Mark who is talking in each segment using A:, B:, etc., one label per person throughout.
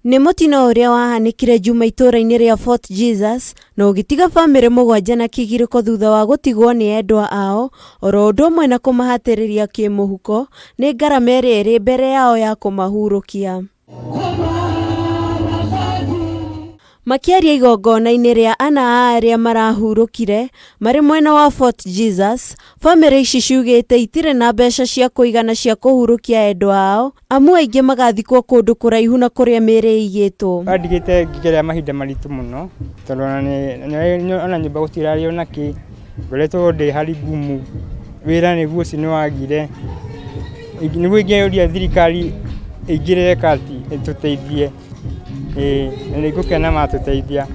A: Nĩ mũtino ũrĩa wahanĩkire Juma itũũra-inĩ rĩa Fort Jesus na ũgĩtiga bamĩrĩ mũgwanja na kĩgirĩko thutha wa gũtigwo nĩ endwa ao oro ũndũ ũmwe na kũmahatĩrĩria kĩmũhuko nĩ ngarama ĩrĩa ĩrĩ mbere yao ya kũmahurũkia. Makĩaria igongona-inĩ rĩa ana a arĩa marahurũkire marĩ mwena wa Fort Jesus, bamĩrĩ ici ciugĩte itirĩ na mbeca cia kũigana cia kũhurũkia endwa ao amu aingĩ magathikwo kũndũ kũraihu na kũrĩa mĩĩrĩ ĩigĩtwo.
B: Andigĩte ngĩgerera mahinda maritũ mũno tondũ ona nyũmba gũtirarĩ ona kĩ, ngoretwo ndĩ hali ngumu, wĩra nĩguo ũcio nĩ wagire, nĩguo ingĩũria thirikari ĩingĩrĩre kati ĩtũteithie, ĩĩ na nĩ ngũkena matũteithia.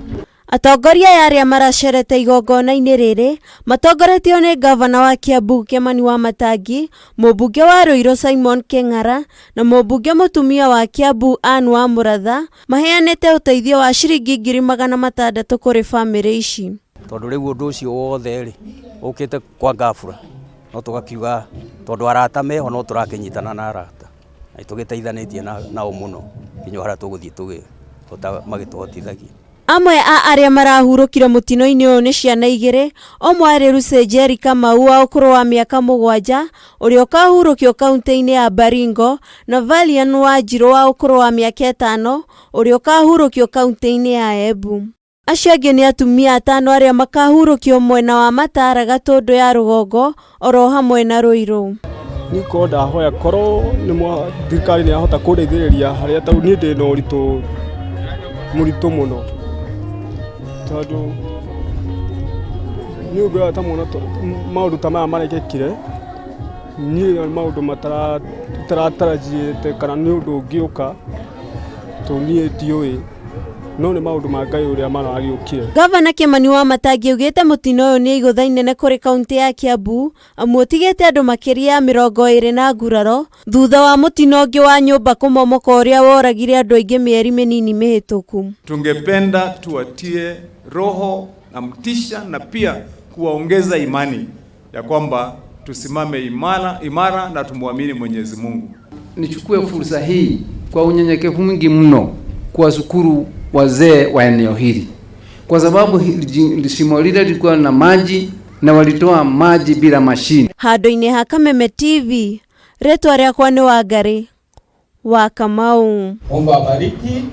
A: Atongoria aya arĩa maracerete igongona-inĩ rĩrĩ matongoretio nĩ ngavana wa Kiambu Kimani Wamatangi, mũmbunge wa Ruiru Simon Kĩng'ara na mũmbunge mũtumia wa Kiambu Anne Wamũratha maheanĩte ũteithio wa ciringi 600,000 kũrĩ bamĩrĩ ici.
C: Tondũ rĩu ũndũ ũcio wothe rĩ ũkĩte kwa ngabura no tũgakiuga tondũ arata meho no tũrakĩnyitana na arata na tũgĩteithanĩtie nao mũno nginya harĩa tũgũthiĩ tũgĩhota magĩtũhotithagia.
A: Amwe a arĩa marahurũkire mũtino-inĩ ũyũ nĩ ciana igĩrĩ, ũmwe arĩ Lucy Njeri Kamau wa ũkũrũ wa mĩaka 7 ũrĩa ũkahurũkio kaunti-inĩ ya Baringo na Valian Wanjiru wa ũkũrũ wa mĩaka 5 ũrĩa ũkahurũkio kaunti-inĩ ya Embu. Acio angĩ nĩ atumia atano arĩa makahurũkio mwena wa Mataara Gatũndũ ya rũgongo oro hamwe na Ruiru.
D: Nĩ ndahoya korwo nĩ thirikari nĩ yahota kũndeithĩrĩria harĩa tondũ niĩ ndĩ na ũritũ mũritũ mũno tondũ niĩ ũngĩrora ta mwana maũndũ ta maya marekĩkire niĩ maũndũ mataratarajĩte kana nĩ ũndũ ũngĩũka tondũ niĩ ndiũĩ no nĩ maũndũ ma Ngai ũrĩa maragĩũkire.
A: Gavana Kimani Wamatangi augĩte mũtino ũyũ nĩ igũtha inene kũrĩ kaunti ya Kiambu amu ũtigĩte andũ makĩria ya 20 na nguraro thutha wa mũtino ũngĩ wa nyũmba kũmomoka ũrĩa woragire andũ aingĩ mĩeri mĩnini mĩhĩtũku.
E: Tungependa tuwatie roho na mtisha na pia kuwaongeza imani ya kwamba tusimame imara, imara na tumwamini Mwenyezi Mungu.
F: Nichukue fursa hii kwa unyenyekevu mwingi mno kuwashukuru wazee wa eneo hili kwa sababu shimo lile lilikuwa na maji na walitoa maji bila mashine.
A: Handũ-inĩ ha Kameme TV, rĩtwa rĩakwa nĩ Wangari wa Kamau.
G: Mungu awabariki.